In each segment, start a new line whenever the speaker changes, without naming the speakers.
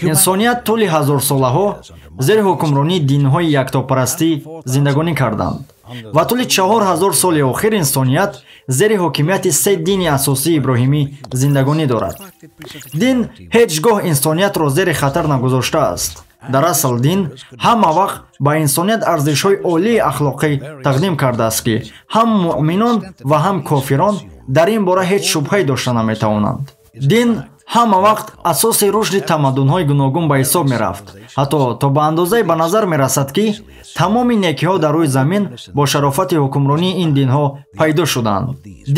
Инсоният тӯли ҳазорсолаҳо зери ҳукмронии динҳои яктопарастӣ зиндагонӣ карданд ва тӯли 4000 соли охир инсоният зери ҳокимияти се дини асосии иброҳимӣ зиндагонӣ дорад. Дин ҳеҷ гоҳ инсониятро зери хатар нагузоштааст. Дар асл дин ҳама вақт ба инсоният арзишҳои олии ахлоқӣ тақдим кардааст, ки ҳам муъминон ва ҳам кофирон дар ин бора ҳеҷ шубҳае дошта наметавонанд. Дин ҳама вақт асоси рушди тамаддунҳои гуногун ба ҳисоб мерафт, ҳатто то ба андозае ба назар мерасад, ки тамоми некиҳо дар рӯи замин бо шарофати ҳукмронии ин динҳо пайдо шуданд.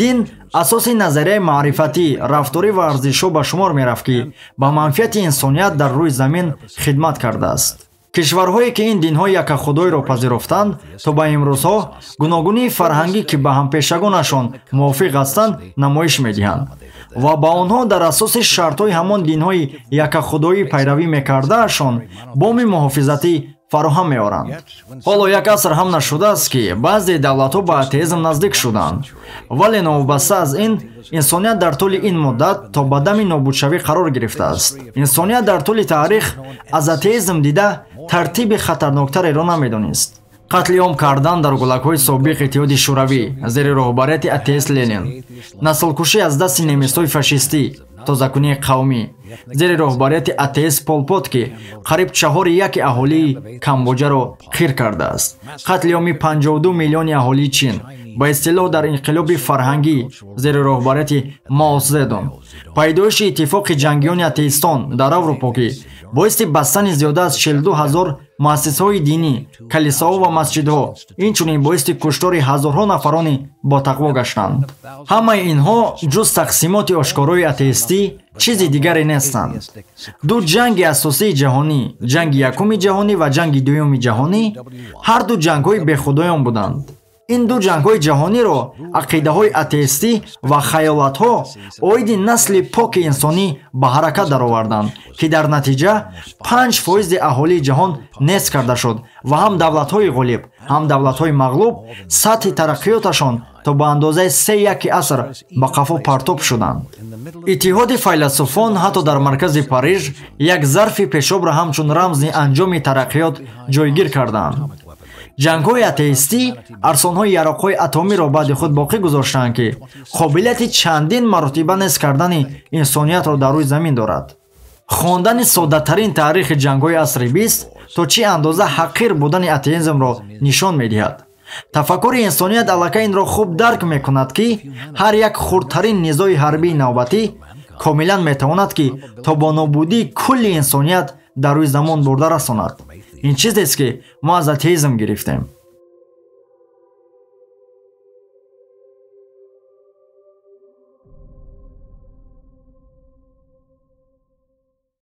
Дин асоси назарияи маърифатӣ, рафторӣ ва арзишҳо ба шумор мерафт, ки ба манфиати инсоният дар рӯи замин хидмат кардааст. Кишварҳое ки ин динҳои якахудоиро пазируфтанд, то ба имрӯзҳо гуногунии фарҳангӣ, ки ба ҳампешагонашон мувофиқ ҳастанд, намоиш медиҳанд ва ба онҳо дар асоси шартҳои ҳамон динҳои якахудоӣ пайравӣ мекардаашон боми муҳофизатӣ фароҳам меоранд. Ҳоло як аср ҳам нашудааст, ки баъзе давлатҳо ба атеизм наздик шуданд, вале новобаста аз ин инсоният дар тӯли ин муддат то ба дами нобудшавӣ қарор гирифтааст. Инсоният дар тӯли таърих аз атеизм дида тартиби хатарноктареро намедонист. Қатли ом кардан дар гулакҳои собиқ Иттиҳоди Шӯравӣ зери роҳбарияти атеист Ленин, наслкушӣ аз дасти немисҳои фашистӣ, тозакунии қавмӣ зери роҳбарияти атеист Пол Пот, ки қариб 4,1 аҳолии Камбоҷаро қир кардааст, қатли оми 52 миллиони аҳолии Чин ба истилоҳ дар инқилоби фарҳангӣ зери роҳбарияти Мао Цзэдун, пайдоиши иттифоқи ҷангиёни атеистон дар Аврупо, ки боиси бастани зиёда аз 42 ҳазор муассисаҳои динӣ, калисоҳо ва масҷидҳо, инчунин боиси куштори ҳазорҳо нафарони ботақво гаштанд. Ҳамаи инҳо ҷуз тақсимоти ошкорои атеистӣ чизи дигаре нестанд. Ду ҷанги асосии ҷаҳонӣ, ҷанги якуми ҷаҳонӣ ва ҷанги дуюми ҷаҳонӣ, ҳар ду ҷангҳои бехудоён буданд. Ин ду ҷангҳои ҷаҳониро ақидаҳои атеистӣ ва хаёлатҳо оиди насли поки инсонӣ ба ҳаракат дароварданд, ки дар натиҷа 5% аҳолии ҷаҳон нест карда шуд ва ҳам давлатҳои ғолиб, ҳам давлатҳои мағлуб сатҳи тараққиёташон то ба андозаи 3,1 аср ба қафо партоб шуданд. Иттиҳоди файласуфон ҳатто дар маркази Париж як зарфи пешобро ҳамчун рамзи анҷоми тараққиёт ҷойгир карданд. Ҷангҳои атеистӣ арсонҳои яроқҳои атомиро баъди худ боқӣ гузоштанд, ки қобилияти чандин маротиба нест кардани инсониятро дар рӯи замин дорад. Хондани соддатарин таърихи ҷангҳои асри 20 то чӣ андоза ҳақир будани атеизмро нишон медиҳад. Тафаккури инсоният аллакай инро хуб дарк мекунад, ки ҳар як хурдтарин низои ҳарбии навбатӣ комилан метавонад, ки то бо нобудии кулли инсоният дар рӯи замон бурда расонад. Ин чизест, ки мо аз атеизм гирифтем.